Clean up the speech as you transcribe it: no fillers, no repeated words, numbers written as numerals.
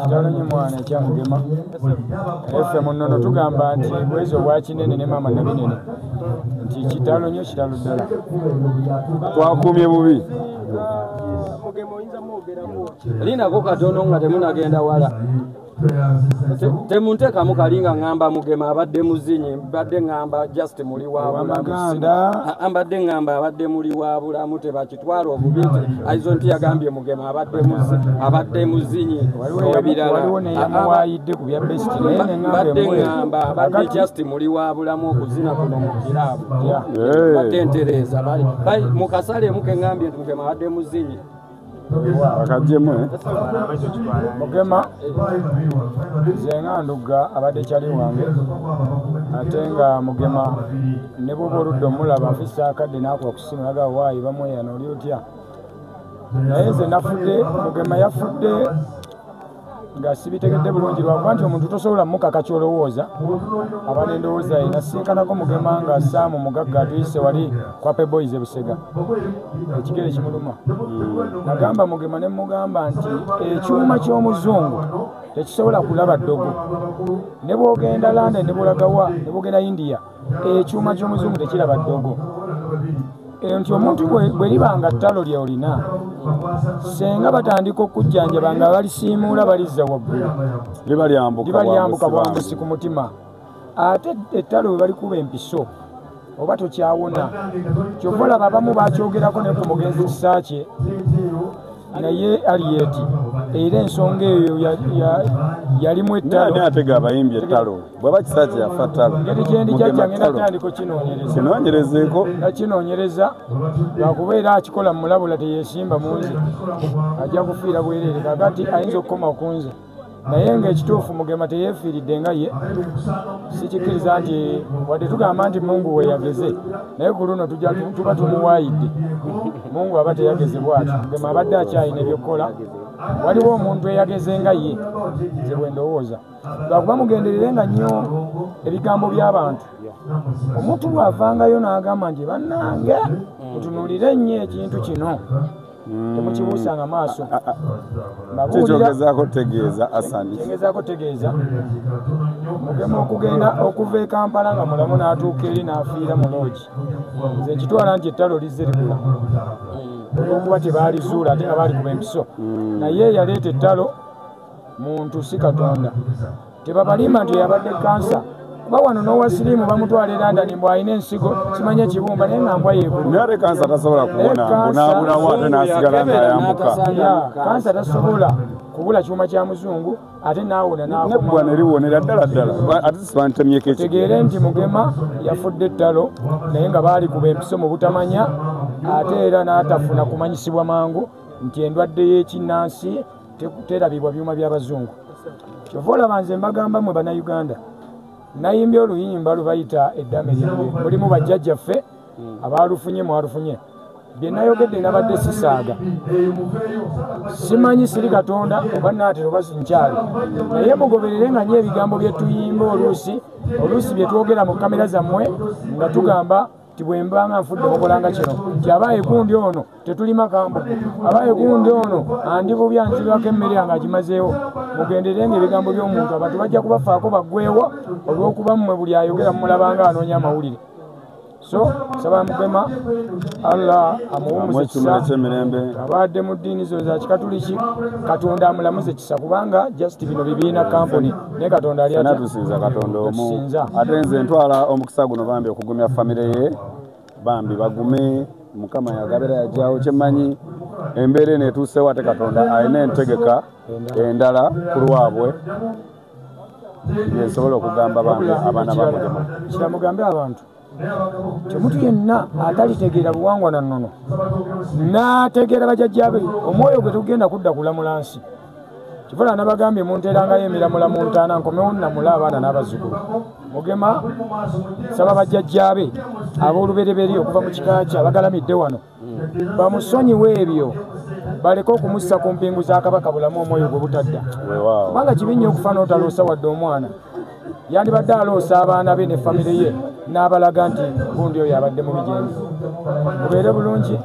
Kitalo nnyo mwana ekya Mugema. Ffe mu nnono tugamba nti bwezi obwa kinene ne maama Nabinene nti kitalo nnyo, kitalo ddala. Twakumye bubi. Linako katono nga temunagenda wala. Temunteekamu kali nga ŋŋamba Mugema abadde muzinyi, mbadde ŋŋamba just muli wa bulamu. Mbadde ŋŋamba abadde muli wa bulamu, tebakitwala obubi nti Aizo nti yagambye Mugema abadde muzinyi. Waliwo neyamuwaayidde ku bya best, naye ne ŋŋamba mbadde ŋŋamba abadde just muli wa bulamu okuzina kuno mu kiraabu. Mbadde ntereeza mu kasalemu ke ŋŋambye nti Mugema abadde muzinyi. Akajjemu Mugema nze nga Ndugga abadde kyali wange, ate nga Mugema ne bw'oba oludda omulaba afissa akadde n'akuba ku ssimu naga waayi bamweyana oli otya. Naye nze nafudde, Mugema yafudde nga sibitegedde bulungi lwakuba nti omuntu tosobola mukaka ky'olowooza, aba n'endowooza ye. Nasinkanako Mugema nga Saamu Mugagga atuyise wali kwa Pe Boys e Busega, ekigere kimuluma. Nagamba Mugema ne mugamba nti ekyuma ky'omuzungu tekisobola kulaba ddogo, ne bw'ogenda London ne bw'olagawa ne bw'ogenda India, ekyuma ky'omuzungu tekiraba ddogo. Nti omuntu bwe libanga ttalo lye olina, senga batandika okujjanjaba nga balisiimuula balizza waggulu, liba lyambuka bwambusi ku mutima. Ate ettalo bwe balikuba empiso oba tokyawona. Kyova olaba abamu bakyogerako ne ku mugenzi Kisaakye naye Alieti, era ensonga eyo yalimu ettalo. Ani atega abayimbi ettalo? Bw'aba Kisaakye yafa ttalo. Ngeri gye ndi jjajja ngenda tandika okinoonyereza. Kinoonyerezeeko. Nakinoonyereza lwakuba era akikola mmulabula teyeesimba mu nze, ajja kufiira bwereere. Kaakati ayinza okukoma ku nze, naye ng'ekituufu Mugema teyeefiiridde nga ye. Sikikkiriza nti wadde tugamba nti Mungu we yageze, naye ku luno tuba tumuwaayidde. Mungu aba teyageze bw'atyo. Mugema abadde akyalina ebyokukola. Waliwo omuntu eyageze nga ye, nze bwe ndowooza. Lwakuba mugenderere nga nnyo ebigambo by'abantu. Omuntu bw'avangayo n'agamba nti bannange mutunuulire nnyo ekintu kino, temukibuusanga maaso. Kikyogezaako tegeeza Asani. Kyengezaako tegeeza Mugema okugenda okuva e Kampala nga mulamu n'atuuka eri n'afiira mu loogi. Nze nkitwala nti ettalo lizze likula olw'okuba tebaalizuula ate nga baalikuba empiso. Naye yaleeta ettalo muntu si Katonda. Tebabalimba nti yabadde kansa, kuba wano n'owa siriimu bamutwala e London mbu alina ensigo simanya ekibumba, naye nga mbwa yeekulu. Naye ate kansa tasobola kuwona, n'abulawo ate n'asigala ng'ayambuka. Kansa tasobola kubula kyuma kya muzungu ate n'awona n'akoma. Nebbwa ne liwonera ddala ddala, ate sibantemyeko ekigere. Tegeere nti Mugema yafudde ettalo naye nga baalikuba empiso mu butamanya, ate era n'atafuna kumanyisibwa mangu nti endwadde y'ekinnansi terabibwa byuma by'abazungu. Kyova olaba nze mbagamba mmwe Bannayuganda, nayimbye oluyimba lubayita eddame lyange, mulimu bajjajjaffe abaalufunye mwalufunye. Bye nayogedde nabadde sisaaga, simanyi siri Katonda oba naatera oba nkyali, naye mugoberere nga nnyo ebigambo bye tuyimba oluusi bye twogera mu kamera zammwe nga tugamba nti bwe mba nga nfudde mukolanga kino, nti abaaye gundi ono tetulima kambo, abaaye gundi ono andi bubi anzibako emmere yange agimazeewo. Mugenderere nga ebigambo by'omuntu, abantu bajja kubafaako baggwewo olw'okuba mmwe buli ayogera mumulabanga anoonya amawulire. So saba Mugema Allah amuwummuze kisa, abadde mu ddiini zo za Kikatuliki, Katonda amulamuze kisa, kubanga just bino bibiina kampuni naye Katonda ali atya? Tusinza Katonda omu. Ate nze ntwala omukisa guno bambi okugumya famire ye, bambi bagume, Mukama yagabira yajjawo. Kyemmanyi embeera eno etuusewo ate Katonda alina entegeka endala ku lwabwe byensobola okugamba bambi abaana ba Mugema. Kiramugambe abantu omuntu yenna atalitegeera buwangwa na nnono n'ategeera bajjajjaabe, omwoyo gwe tugenda kudda kulamula nsi. Kivula nabagambye munteerangayo emiramula mu ntaana, nkomewo nnamula abaana n'abazzukulu. Mugema saba bajjajjaabe ab'olubereberye okuva mu kika kye abagalamidde wano bamusonyiwe ebyo, baleke okumussa ku mpingu za Kabaka bulamu omwoyo gwe butadda. Kubanga kibi nnyo okufa n'otaloosa wadde omwana. Yandibadde aloosa abaana be ne famire ye n'abalaga nti gundi oyo abadde mu bigenge. Mubeere bulungi.